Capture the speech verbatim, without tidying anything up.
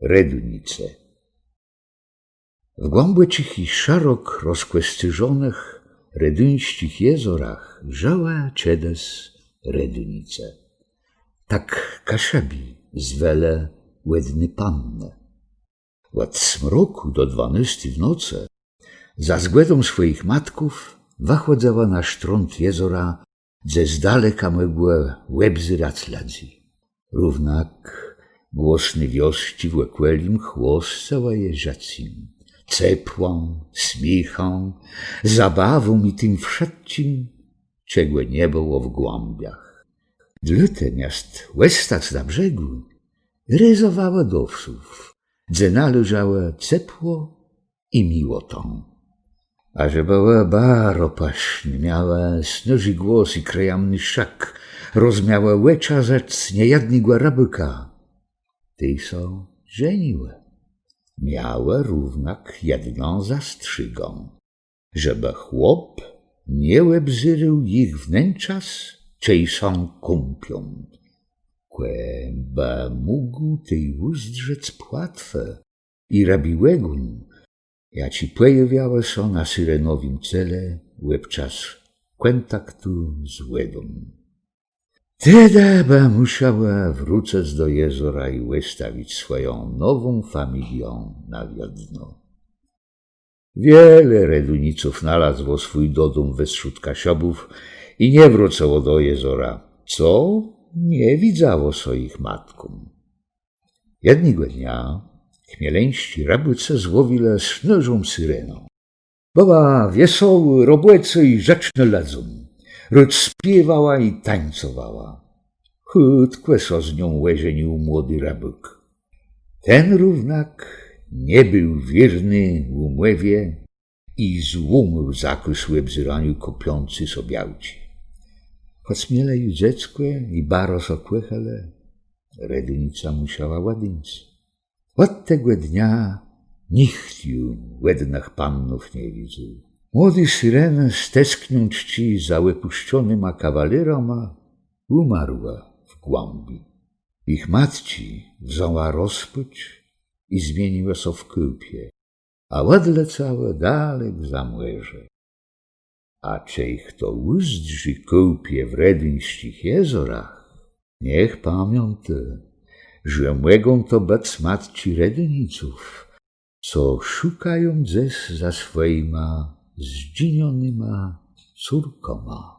Redunice. W głãbòczich i szerok rozkòscérzonëch reduńsczich jezorach żëłë czedës Redunice. Tak Kaszëbi zwelë wòdné pannë. Òd smrokù do dwanôsti w nocë, za zgòdą swòjich matków, wëchòdzëłë na sztrąd jezora, dze z daleka mògłë òbzerac lëdzy. Równak głosné wiosczi w òkòlim chłoscëłë je żëcym, cepłã, smiéchã, zabawą i tim wszëtczim, czegò nie bëło w głãbiach. Dlôte miast òstac na brzegù, rézowałë do wsów, dze nalôżałë cepło i miłotã. A że bëłë baro pëszné, miałë snôżi głos i krëjamny szëk, rozmiałë òczarzëc niejednégò rëbôka, tej sã żeniłë. Miałë równak jedną zastrzégã, żebë chłop nie òbzérôł jich w nen czas, czej sã kąpią. Kò bë mógł tej ùzdrzec płetwë i rëbi ògón, jaczé pòjôwiałë sã na syrenowim cele òbczas kòntaktu z wòdą. Tedë bë mùszałë wrócëc do jezora i òstawic swòjã nową familiã na wiedno. Wiele Reduniców nalazło swój dodóm westrzód Kaszëbów i nie wrócëło do jezora, co nie widzało sã jich matkóm. Jednégò dnia chmieleńsczi rëbôcë złowilë snôżą syrenã. Bëła wiesołô, robòcô i żëcznô lëdzóm. Rôd spiéwała i tańcowała. Chùtkò sã z nią òżenił młodi rëbôk. Ten równak nie béł wiérny ùmòwie i złómił zakôz òbzéraniô kąpiący sã białczi. Chòc mielë ju dzeckò i baro sã kòchelë, Redunica mùszała òdéńc. Òd tegò dnia nicht ju wòdnëch pannów nie widzôł. Młodé syrenë, steskniãtczi za òpùszczonyma kawalerama, ùmarłë w głãbi. Jich matczi wzãła rozpôcz i zmieniłë sã w kôłpie, a òdlecałë dalek za mòrze. A czej chto ùzdrzi kôłpie w reduńsczich jezorach, niech pamiãtô, że mògą to bëc matczi Reduniców, co szukają dzes za swòjima zdżinionyma córkama.